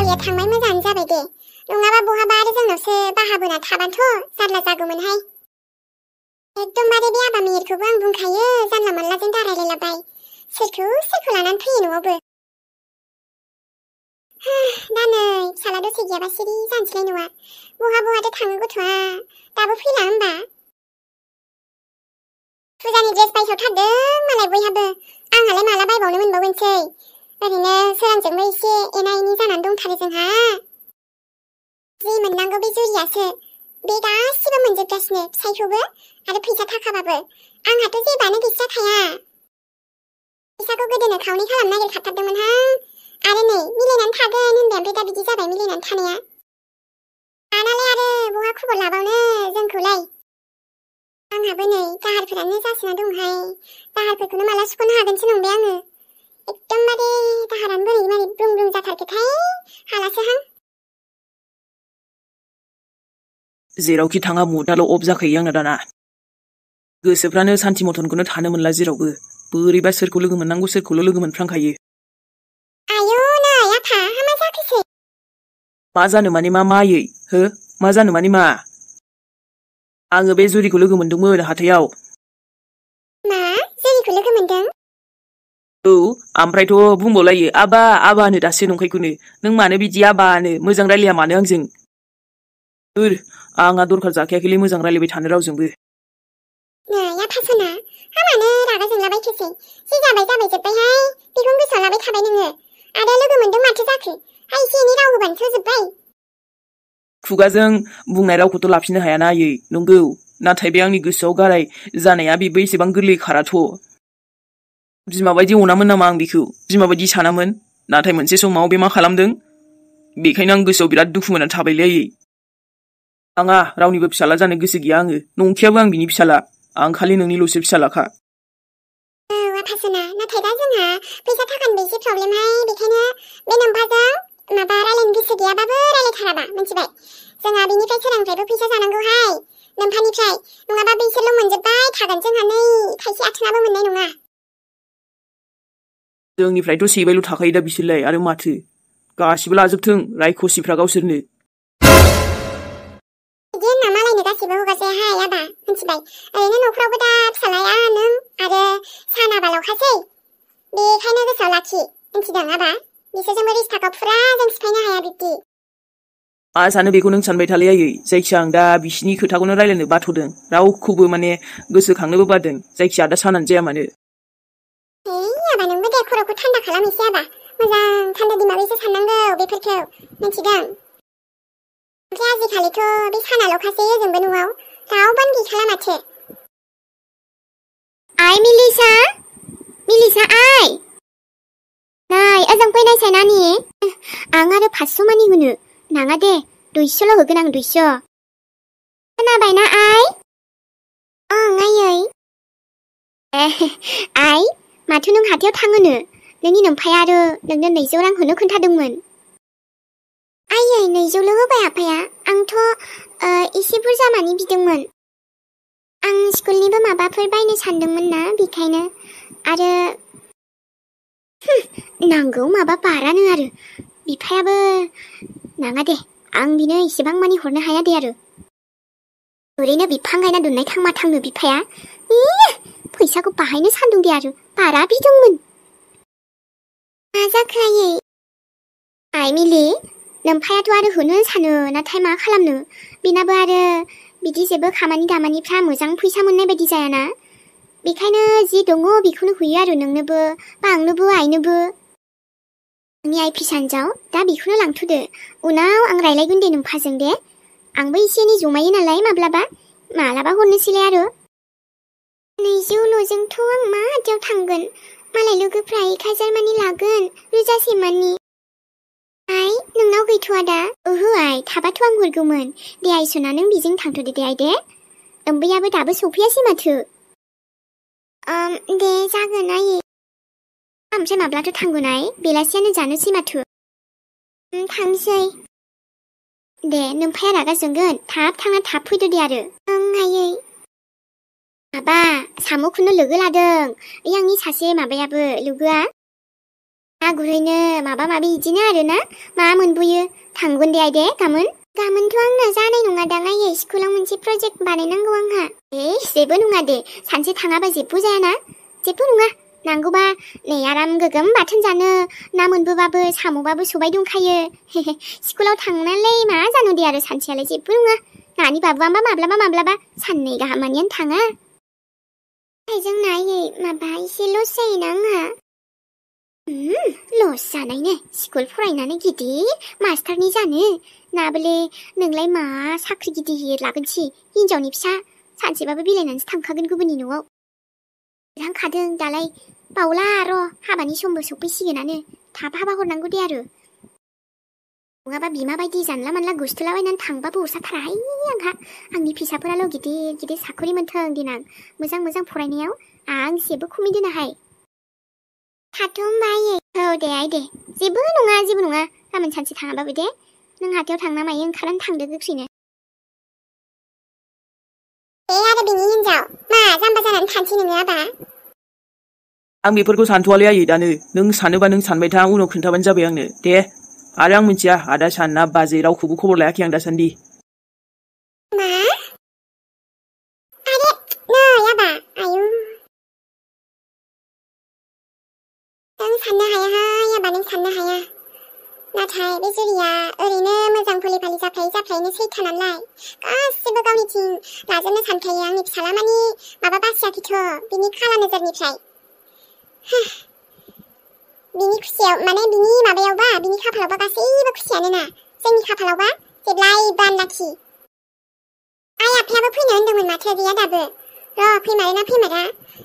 आइया थांबाय मोजाङानो जाबाय दे। नङाबा बहाबा आरो जोंनावसो बाहाबोना थाबाथ' जारला जागौमोनहाय। एकदमबारे बे आबा मेहेरखौबो आं बुंखायो जानला मानलाजों दारायलायलाबाय। सोरखौ लानानै फैयो न'आवबो। दा नै फिसाला दसे गैयाबा सिरि जानोसैलाय न'आ। बहाथो थाङो गथ'आ दाबो फैला होमबा? फुजानि ड्रेस बायसावथारदों मालाय बयहाबो। आंहालाय माला बायबावनो मोनबावगोनसै। ओरैनो सोरांजोंबो एसे एना एनि जानानै दंथारो जोंहा। जि मोननांगौ बे जुरियासो। बे गासिबो मोनजोबगासिनो फिसाइखौबो आरो फैसा थाखाबाबो। आंहाथ' जेबोआनो गैस्राखाया। फैसाखौ गोदोनो खावनै खालामनो नागिरखाथारदोंमोनहां। आरो नै मिलायनानै थागोन होनबाय ओमफ्राय दा बिदि जाबाय मिलायनानै थानाया। दानालाय आरो बहा खबर लाबावनो जोंखौलाय। आंहाबो नै दाहारफोरानो जासोना दंहाय। दाहारफोरखौनो माला सुख'नो हागोनसो नंबाय आङो। एकदमबारे दाहारानो बोरै मारै ब्रुं ब्रुं जाथारखोथाय हालासोहां। जेरावखि थाङा मुदाल' अफ जाखायो आंना दाना। गोसोफ्रानो सान्थि मथनखौनो थानो मोनला जेरावबो। बोरैबा सोरखौ लोगो मोननांगौ सोरखौल' लोगो मोनफ्रांखायो। आयौ नै आफा मा जाखोसै? मा जानो माने मा मायै हो? मा जानो माने मा? आङो बे जुरिखौ लोगो मोनदोंमोन हाथायाव। मा? जुरिखौ लोगो मोनदों? औ आमफ्रायथ' बुंबावलायो आबा आबानो दासो नंखायखौनो। नों मानो बिदि आबानो मोजां रायलाया मानो आंजों? आंहा दरखार जाखायाखैलै मोजां रायलायबाय थानो रावजोंबो। नै आफा सना मानो रागा जोंलाबायखोसै? जि जाबाय जोब्बायहाय। बेखौनो गोसोआव लाबाय थाबाय नोङो। आरो लोगो मोनदों माथो जाखो? एसे एनै राव होबानोथ' जोब्बाय। खुगाजों बुंनाय रावखौथ' लाफिननो हायाना आयै नंगौ। नाथाय बे आंनि गोसोआव गाराय जानाया बेबो एसेबां गोरलै खाराथ'। बिमा बायदि अनामोन नामा आं बेखौ? बिमा बायदि सानामोन? नाथाय मोनसे समाव बे मा खालामदों? बेखायनो आं गोसोआव बिराद दुखु मोननानै थाबायलै आयै। आङा रावनिबो फिसाला जानो गोसो गैया आङो। नंखायाबो आं बिनि फिसाला। आं खालि नोंनिल'सो फिसालाखा। औ आफा सना नाथाय दा जोंहा फैसा थाखानिबो एसे प्रब्लेमहाय। बेखायनो बे नोम्फाजों रायलायनो गोसो गैयाबाबो रायलायथाराबा मिथिबाय? जोंहा बिनिफ्राय सोरांनिफ्रायबो फैसा जानांगौहाय नोम्फानिफ्राय। नङाबा बिसोरल' मोनजोब्बाय थागोन जोंहा नै थाइसे आथोनाबो मोननाय नङा। जोंनिफ्रायथ' सेबायल' थाखायो दा बिसोरलाय आरो माथो। गासिबो लाजोबथों रायखसिफ्रा गावसोरनो। बिदि होनना मालायनो गासिबो हगारजायाहाय आबा मिथिबाय? ओरैनो न'खरावबो दा फिसालाया नों आरो सानाबाल'खासै। बेखायनो गोसोआव लाखि मिथिदों आबा? बिसोरजोंबो रिस्ताखौ फुरा जों सिफायनो हाया बिब्दि। मा सानो बेखौ नों सानबाय थालै आयै। जायखिया आं दा बिसिनि खोथाखौनो रायलायनो बाथ'दों। रावखौबो माने गोसोखांनोबो बादों। जायखिया दा सानानो जाया मानो। आबा नोंबो दे खर'खौ थान्दा खालाम एसे आबा। मोजां थान्दा दिमागै एसे साननांगौ बेफोरखौ मिथिदों? ओमफ्राय आजिखालिथ' बे सानाल'खासै ओजोंबो न'आव रावबोआनो गैखाला माथो। आइ मिलिसा आइ नै ओजों फैनायसाय नानि। आं आरो 500 मानि होनो नाङा दे 200ल' होगोन आं 200। खोनाबायना आइ? ओं आयै। आइ माथो नों हाथायाव थाङोनो? नोंनि नोम्फाया आरो नोंनो 200 रां होनो खोन्थादोंमोन। आयै 200ल' होबाय आफाया। आंथ' एसे बुरजा मानि बिदोंमोन। आं स्कुलनिबो माबाफोर बायनो सानदोंमोन ना बेखायनो। आरो नांगौ माबा बारानो आरो। बिफायाबो नाङा दे आं बिनो इसेबां मानि हरनो हाया दे आरो। ओरैनो बिफां गायना दोननाय थांमा थांनो बिफाया। फैसाखौ बाहायनो सान्दों दे आरो बारा बिदोंमोन। मा जाखो आयै? आइ मिलि नोम्फायाथ' आरो होनो सानो नाथाय मा खालामनो। बिनाबो आरो बिदि जेबो खामानि दामानिफ्रा मोजां फैसा मोननाय बायदि जायाना। बेखायनो जि दङ बेखौनो होयो आरो नोंनोबो बा आंनोबो आइनोबो। आंनि आइ फिसा हिन्जाव दा बेखौनो लांथ'दो। उनाव आं रायलायगोन दे नोम्फाजों दे। आंबो एसे एनै जमायो नालाय मालाबा हरनोसैलाय आरो। 200ल'जोंथ' आं मा हाथायाव थांगोन। मालाय लोगोफ्रा 1000 मानि लागोन रोजासे मानि। आइ नोंनाव गैथ'आ दा? ओहो आइ थाबाथ' आं हरगौमोन। दे आइ सना नों बेजों थांथ'दो दे आइ दे। ओमबैयाबो दाबो सफैयासै माथो। दे जागोन आयै। ओमफ्राय माब्लाथो थांगोन आइ? बेलासियानो जानोसै माथो। थांसै। दे नोम्फाया रागा जोंगोन थाब थांना थाब फैदो दे आरो। ओं आयै। माबा साम'खौनो लोगो लादों। आंनि सासे माबायाबो लोगोआ। गुरैनो माबा माबि इदिनो आरोना मा मोनबोयो थांगोन दे आइदे गामोन गामोनथ' आंना जानाय नङा दां आयै स्कुलाव मोनसे प्रजेक्ट बानायनांगौ आंहा जेबो नङा दे सानसे थाङाबा जेबो जायाना जेबो नङा नांगौबा नै आराम गोगोम बाथोन जानो ना मोनबोबाबो साम'बाबो सबाय दंखायो स्कुलाव थांनानैलाय मा जानो दे आरो सानसेयालाय जेबो नङा नानि बाबुआबा माब्लाबा साननै गाहामानियानो थाङा जोंना आयै माबा एसे लस जायोना आंहा लस जानायनो स्कुल फरायनानै गिदिर मास्टारनि जानो नाबले नोंलाय मा साख्रि गिदिर लागोनसि हिनजावनि फिसा सानसेबाबो बिलाइनानैसो थांखागोन गुबुननि न'आव थांखादों दालाय बावला र' हाबानि समबो सफैसिगोनानो थाब हाबा हरनांगौ दे आरो नङाबा बिमा बायदि जानला मानला गुस्थुलाबायनानै थांबाबो अरजाथाराहाय आंहा आंनि फिसाफोराल' गिदिर गिदिर साखरि मोनथों देनां मोजां फरायनायाव आं जेबो खमि दोनाहाय थाथ' होमबा आयै औ दे आइ दे जेबो नङा गाबोन सानसे थाङाबाबो दे नों हाथायाव थांना मायो ओंखारनानै थांदो गोख्रैनो आरो बिनि हिनजाव मा जाम्बा जानानै थानोसै नोङो आबा आं बेफोरखौ सानथ'वालै आयै दानो नों सानोबा नों सानबाय था उनाव खोन्थाबानो जाबाय आंनो दे आरो आं मिथिया आदा सान ना बाजै रावखौबो खबर लायाखै आं दासान्दि मा आरे नै आबा आयु नों साननो हायाहाय आबा नों साननो हाया नाथाय बे जुलिया ओरैनो मोजां फुलि-फालि जाफ्रायैनो सैथा नालाय गासिबो गावनिथिं लाजोबनो सानखायो आंनि फिसालामानि माबा बासियाखैथ' बिनि खाला नोजोरनिफ्राय बिनि खुसियाव माने बिनि माबायावबा बिनि खाफालावबा गासैबो खुसियानो ना जोंनि खाफालावबा जेब्लायबो आनलाखि आइ आफायाबो फैनो होनदोंमोन माथो गैया दाबो र' फैमारा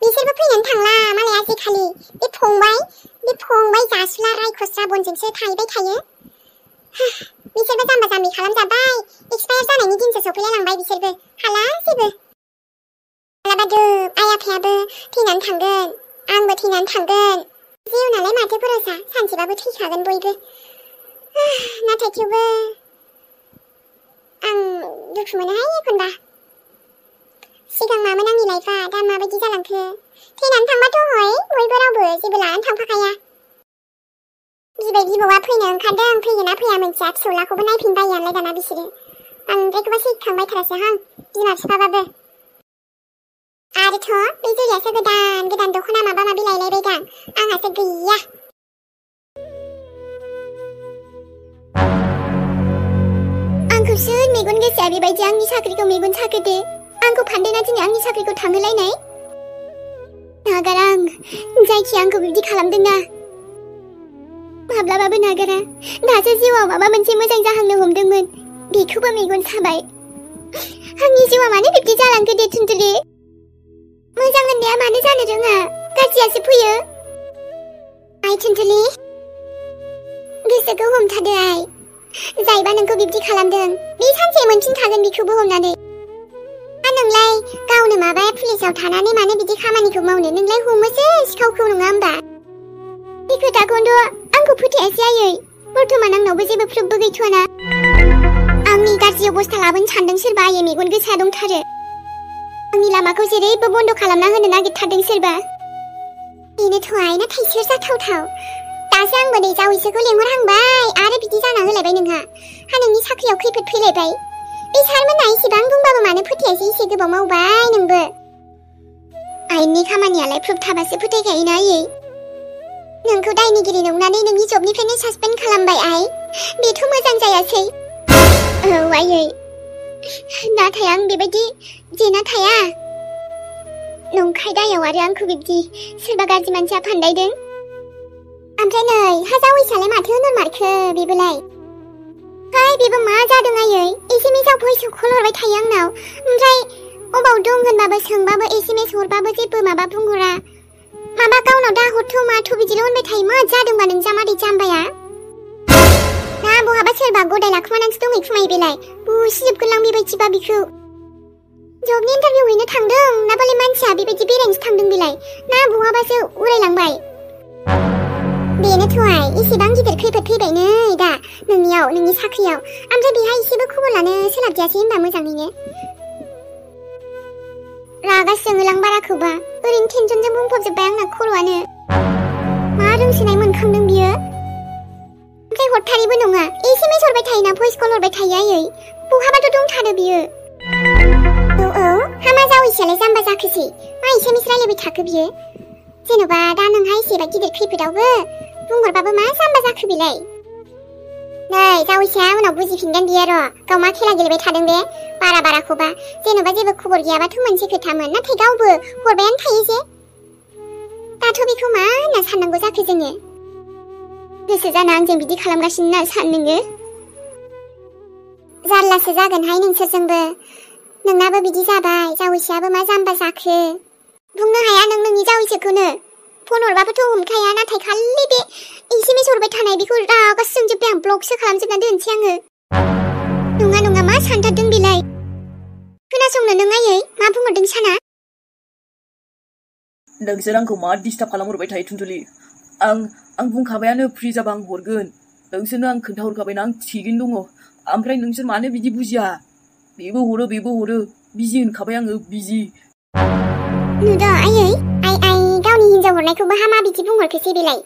बिसोरबो फैनानै थांला मालाय आजिखालि बे फंबाय जासुला रायखसरा बनजोंसो थाहैबाय थायो बिसोरबो जाम्बा जाम्बि खालामजाबाय एक्सपायार जानायनि दिनसो सफैलायलांबाय बिसोरबो हाला जेबो मालाबादो आइ आफायाबो थैनानै थांगोन आंबो थैनानै थांगोन जिउ नालाय माथो भरसा सानसेबाबो थैखागोन बयबो नाथाय थेवबो आं दुखु मोनोहाय एखनबा सिगां मामोन आंनि लाइफआ दा माबायदि जालांखो थैनानै थांबाथ' हय बयबो रावबो जेबो लानानै थांफाखाया बिबै बिबौआ फैनो ओंखारदों फैगोना फैया मोनथिया फिसौलाखौबो नायफिनबायोआनोलाय दाना बिसोरो बांद्रायखौबा सैखांबायथारासोहां बिमा बिफाबाबो आरोथ' बे जुलियासो गोदान दख'ना माबा माबि लायलायबायदां आंहासो गैया आंखौ सोर मेगन गोसाया बेबायदि आंनि साख्रिखौ मेगन साखोदो आंखौ फानदेना दिनै आंनि साख्रिखौ थांहोलायनाय नागारा आं जायखिया आंखौ बिदि खालामदोंना माब्लाबाबो नागारा दासो जिउआव माबा मोनसे मोजां जाहांनो हमदोंमोन बेखौबो मेगन साबाय आंनि जिउआ मानो बिब्दि जालांखो दे थुनथुलि मोजां होननाया मानो जानो रोङा गाज्रियासो फैयो आइ थुनथुलि गोसोखौ हमथादो आइ जायबा नोंखौ बिब्दि खालामदों बे सानसे मोनफिनखागोन बेखौबो हमनानै नोंलाय गावनो माबाया पुलिसाव थानानै मानो बिदि खामानिखौ मावनो नोंलाय हमोसो सिखावखौ नङा होमबा बे खोथाखौथ' आंखौ फोथायासै आयै बर्थमान आंनावबो जेबो प्रुफबो गैथ'वाना आंनि गाज्रि अबस्था लाबोनो सानदों सोरबा आयै मेगन गोसा दंथारो आंनि लामाखौ जेरैबो बन्द खालामना होनो नागिरथारदों सोरबा बेनोथ' आइ नाथाय सोर जाथावथाव दासो आंबो नै जावैसोखौ लेंहरहांबाय आरो बिदि जाना होलायबाय नोंहा नोंनि साख्रियाव खैफोद फैलायबाय बे सारमोना एसेबां बुंबाबो मानो फोथायासै एसे गोबाव मावबाय नोंबो आइननि खामानियालाय प्रुफ थाबासो फोथायखायोना आयै नोंखौ दायनिगिरि नंनानै नोंनि जबनिफ्रायनो सासपेन्ड खालामबाय आइ बेथ' मोजां जायासै औ आयै नाथाय आं बेबायदि जेना थाया नंखाय दायाव आरो आंखौ बिब्दि सोरबा गाज्रि मानसिया फान्दायदों ओमफ्राय नै हाजावैसालाय माथो होनहरमारखो बेबोलाय बेबो मा जादों आयै एसएमएसआव भइस कल हरबाय थायो आंनाव ओमफ्राय अबाव दं होनबाबो सोंबाबो एसएमएस हरबाबो जेबो माबा बुंहरा माबा गावनाव दा हरथ' माथ' बिदिल' होनबाय थायो मा जादोंबा नों जामादै जाम्बाया ना बहाबा सोरबा गदाय लाखुमानानैसो दंहैखुमायो बेलाय बुसिजोबगोनलां बेबायदिबा बिखौ जबनि इन्टारभिउ हैनो थांदों ना बालाय मानसिया बेबायदि बेरायनोसो थांदों बेलाय ना बहाबासो उरायलांबाय बेनोथ' आइ एसेबां गिदिर खैफोद फैबाय नै दा नोंनियाव नोंनि साख्रियाव ओमफ्राय बेहा एसेबो खबर लानो सोलाबदियासै होनबा मोजाङैनो रागा जोङोलां बाराखौबा ओरैनो टेनसनजों बुंफबजोब्बाय आंना खर'आनो मा रोंसोनाय मोनखांदों बियो? ओमफ्राय हरथारिबो नङा, SMS हरबाय थायोना, भइस कल हरबाय थायो आयै। बहाबाथ' दंथारो बियो। औ, हामा जावैसोआलाय जाम्बा जाखोसै। मा SMS रायलायबाय थाखो बियो? जेन'बा दा नोंहा एसेबा गिदिर खैफोदावबो बुंहरबाबो मा जाम्बा जाखो बेलाय? नै जावैसोआ उनाव बुजिफिनगोन बियो र'। गाव मा खेला गेलेबाय थादों बे बाराखौबा। जेन'बा जेबो खबर गैयाबाथ' मोनसे खोथामोन, नाथाय गावबो हरबायानो थायो जे। दाथ' बेखौ मा होनना साननांगौ जाखो जोङो? गोसो जाना आंजों बिदि खालामगासिनो ना सान नोङो? जारलासो जागोनहाय नोंसोरजोंबो। नोंनाबो बिदि जाबाय, जावैसोआबो मा जाम्बा जाखो। बुंनो हाया नों नोंनि जावैसोखौनो। फन हरबाबोथ' हमखाया, नाथाय खालि बे SMS हरबाय थानाय बेखौ रागासो जोंजोब्बाय आं। ब्लकसो खालामजोबना दोनसै आङो। नङा मा सानथारदों बेलाय? खोनासंनो नों आयै, मा बुंहरदों साना? नोंसोर आंखौ मा डिस्टार्ब खालामहरबाय थायो टुनटुलि? आं बुंखाबायानो फ्रि जाबा आं हरगोन। नोंसोरनो आं खोन्थाहरखाबायना आं थिगैनो दङ। ओमफ्राय नोंसोर मानो बिदि बुजिया? बेबो हरो, बिजि होनखाबाय आङो, बिजि। नुदों आयै, आइ गावनि हिन्जाव हरनायखौबो हामा बिदि बुंहरखोसै बेलाय?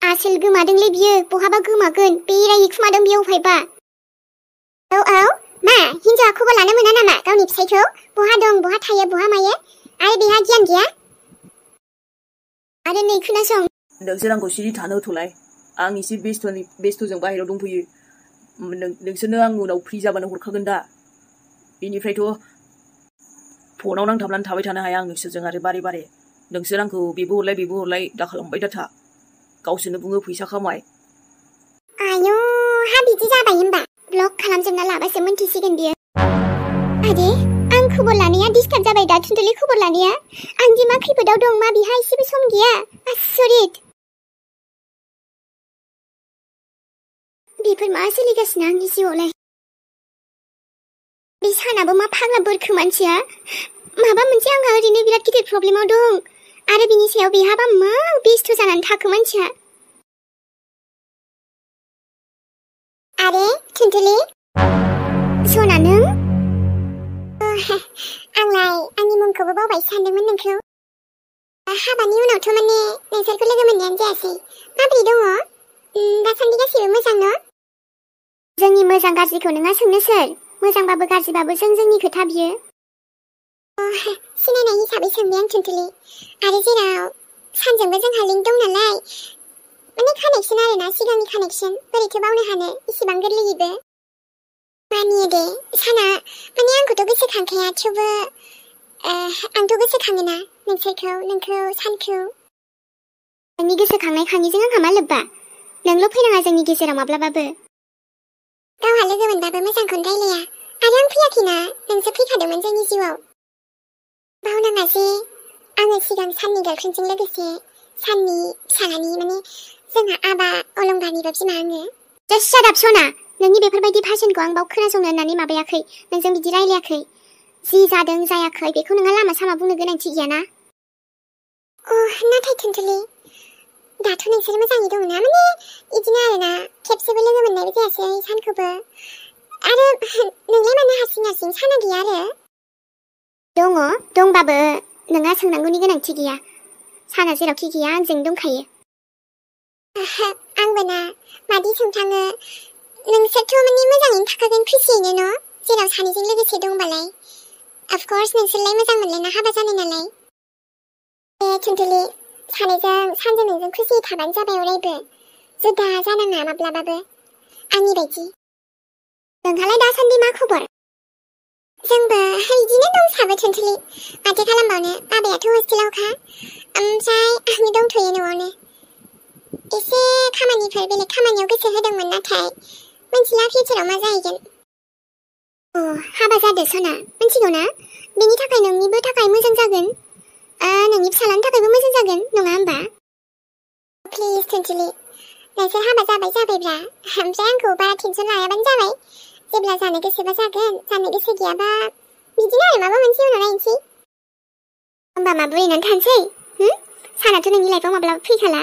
आसोल गोमादोंलै बियो, बहाबा गोमागोन, बेरायहैखुमादों बेयो अफायबा। औ, मा हिन्जावा खबर लानो मोना नामा गावनि फिसायखौ? बहा दं, बहा थायो, बहा मायो? आरो बेहा गियान गैया? आरो नै खोनासं, नोंसोर आंखौ सिरि थानो होथ'लाय। आं एसे बेस्थ'जों बाहेरायाव दंफैयो। नोंसोरनो आं उनाव फ्रि जाबानो हरखागोन दा। बेनिफ्रायथ' फनाव नांथाबनानै थाबाय थानो हाया आं नोंसोरजों आरो बारे। नोंसोर आंखौ बेबो हरलाय दा खालामबाय दाथा। गावसोरनो बुङो फैसा खामाय। आयौ, हा बिदि जाबाय होमबा? ब्लक खालामजोबना लाबासो मोनथिसिगोन बियो। आरे, आं खबर लानाया डिस्टार्ब जाबाय दा टुनटुलि खबर लानाया। आंदि मा खैफोदाव दं, मा बिहा एसेबो सम गैया। आसरित। बेफोर मा सोलिगासिनो आंनि जिउआवलाय? बे सानाबो मा फाग्ला बोरखो मानसिया? माबा मोनसे आंहा ओरैनो बिराद गिदिर प्रब्लेमाव दं। आरो बिनि सायाव बेहाबा मा बेस्थ' जानानै थाखो मानसिया? आरे टुनटुलि, सना नों? आंलाय आंनि मुंखौबो बावबायसो सानदोंमोन नोंखौ। हाबानि उनावथ' माने नोंसोरखौ लोगो मोननायानो जायासै। माबोरै दङ? दासान्दि गासैबो मोजां न'? जोंनि मोजां गाज्रिखौ नोंहा सोंनो सोर? मोजांबाबो गाज्रिबाबो जोंनि खोथा बियो। सिनायनाय हिसाबै सोंबाय आं टुनटुलि। आरो जेराव सानजोंबो जोंहा लिंक दं नालाय, माने कानेक्सन आरोना, सिगांनि कानेक्सन। बोरैथो बावनो हानो, इसिबां गोरलैयैबो। मानियो दे साना, माने आंखौथ' गोसोखांखाया, थेवबो आंथ' गोसोखाङोना नोंसोरखौ, नोंखौ, सानखौ। नोंनि गोसोखांनाय खाङिजों आंहा मा लोब्बा? नोंल' फैनाङा जोंनि गेजेराव माब्लाबाबो। गावहा लोगो मोनबाबो मोजांखौनो रायलाया। आरो आं फैयाखैना, नोंसो फैखादोंमोन जोंनि जिउआव। बावनाङा जे आङो सिगां साननि गार्लफ्रेन्डजों लोगोसे साननि फिसालानि, माने जोंहा आबा अलंबारनिबो बिमा आङो। जास्ट शाट आप सना। नोंनि बेफोरबायदि भाषणखौ आं बाव खोनासंनो होननानै माबायाखै, नोंजों बिदि रायलायाखै। जि जादों जायाखै बेखौ नोंहा लामा सामा बुंनो गोनांथि गैयाना? नाथाय टुनटुलि, दाथ' नोंसोर मोजाङै दङ ना? माने इदिनो आरोना, खेबसेबो लोगो मोननायबो जायासै सानखौबो। आरो नोंलाय मानो हारसिं साना गैया आरो? दंबाबो नोंहा सोंनांगौनि गोनांथि गैया। साना जेरावखि गैया आंजों दंखायो। आंबो ना, मादि सोंफ्लाङो। नोंसोरथ' माने मोजाङैनो थाखागोन, खुसियैनो न'? जेराव सानैजों लोगोसे दंबालाय। अफकर्स नोंसोरलाय मोजां मोनलायना हाबा जानाय नालाय। टुनटुलि, सानैजों सानजों नोंजों खुसियै थाबानो जाबाय अरायबो। जुदा जानाङा माब्लाबाबो, आंनि बायदि। नोंहालाय दासान्दि मा खबर? जोंबो बिदिनो दंसाबो टुनटुलि। माथो खालामबावनो, बाबायाथ' हस्टेलावखा। ओमफ्राय आं दंथ'यो न'आवनो। एसे बेलेग खामानियाव गोसो होदोंमोन, नाथाय मिथिला फिउचाराव मा जाहैगोन। हाबा जादो सना, मिथिगौ ना? बेनि थाखाय नोंनिबो थाखाय मोजां जागोन। नोंनि फिसालानि थाखायबो मोजां जागोन, नङा होमबा? प्लिज टुनटुलि, नोंसोर हाबा जाबायब्रा। ओमफ्राय आंखौ बारा टेनसन लायाबानो जाबाय। जेब्ला जानो गोसोबा जागोन, जानो गोसो गैयाबा बिदिनो आरो माबा मोनसे उनाव नायनोसै। होमबा मा बुरैनानै थानोसै? सानाथ' नोंनि लाइफआव माब्लाबा फैखाला।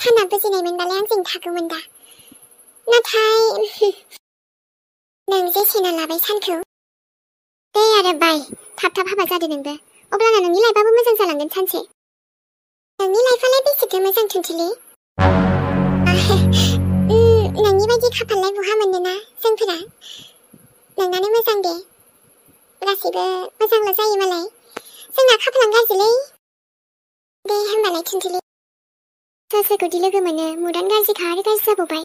साना बुजिनाय मोनबालाय आंजों थागौमोन दा। नाथाय नों जे सेना लाबाय सानखौ। दे आरो बाय, थाब हाबा जादो नोंबो। अब्लाना नोंनि लाइफआबो मोजां जालांगोन सानसे। नोंनि लाइफआलाय बेसेथो मोजां थुनथिलि? नोंनि बायदि खाफाललाय बहा मोननोना जोंफोरा। नोंनानो मोजां दे। गासैबो मोजांल' जायो मालाय। जोंना खाफालानो गाज्रिलै। दे होमबालाय थुनथिलि। सोरखौदि लोगो मोनो मुदानो गाज्रिखा आरो गाज्रि जाबावबाय।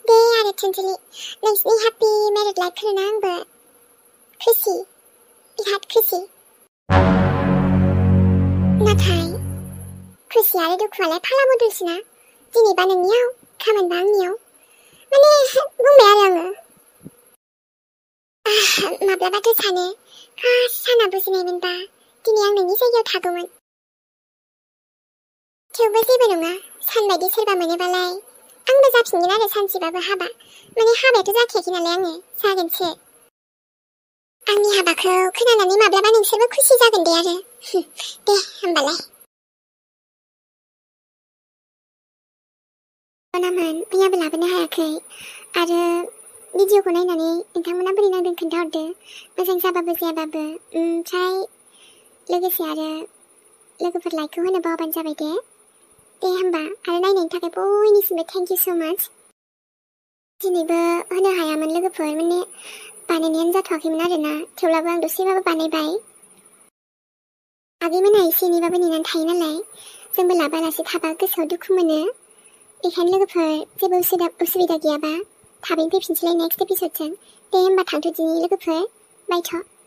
दे आरो थुनथिलि, नोंसिनि हेपि मेरिड लाइफखौनो आंबो खुसि, बिराद खुसि। नाथाय खुसि आरो दुखुआलाय फाला बदलसोना। दिनैबा नोंनियाव, गाबोनबा आंनियाव। माने बुंबाय आरो आङो। माब्लाबाथ' सानो खास साना बुजिनायमोनबा दिनै आं नोंनि जायगायाव थागौमोन। थेवबो जेबो नङा, सानबायदि सोरबा मोनोबालाय आंबो जाफिनगोन आरो सानसेबाबो हाबा। माने हाबायाथ' जाखायाखै नालाय आङो, जागोनसो। आंनि हाबाखौ खोनानानै माब्लाबा नोंसोरबो खुसि जागोन दे आरो। दे होमबालाय। नामोन मैयाबो लाबोनो हायाखै आरो भिडिअखौ नायनानै नोंथांमोना बोरै नांदों खोन्थाहरदो, मोजां जाबाबो जायाबाबो। ओमफ्राय लोगोसे आरो लोगोफोर लाइकखौ होनो बावबानो जाबाय दे। दे होमबा आरो नायनायनि थाखाय बयनिसिमबो थेंक इउ सो माच। दिनैबो होनो हायामोन लोगोफोर, माने बानायनायानो जाथ'वाखैमोन आरोना। थेवब्लाबो आं दसेबाबो बानायबाय। आगैमोनहा एसे एनैबाबो नेनानै थायो नालाय, जोंबो लाबालासे थाबा गोसोआव दुखु मोनो। बेखायनो लोगोफोर जेबो उसुबिदा गैयाबा थाबैनो फैफिनसैलाय नेक्स्ट एपिसडजों। दे होमबा थांथ'दिनि लोगोफोर, बायथ'।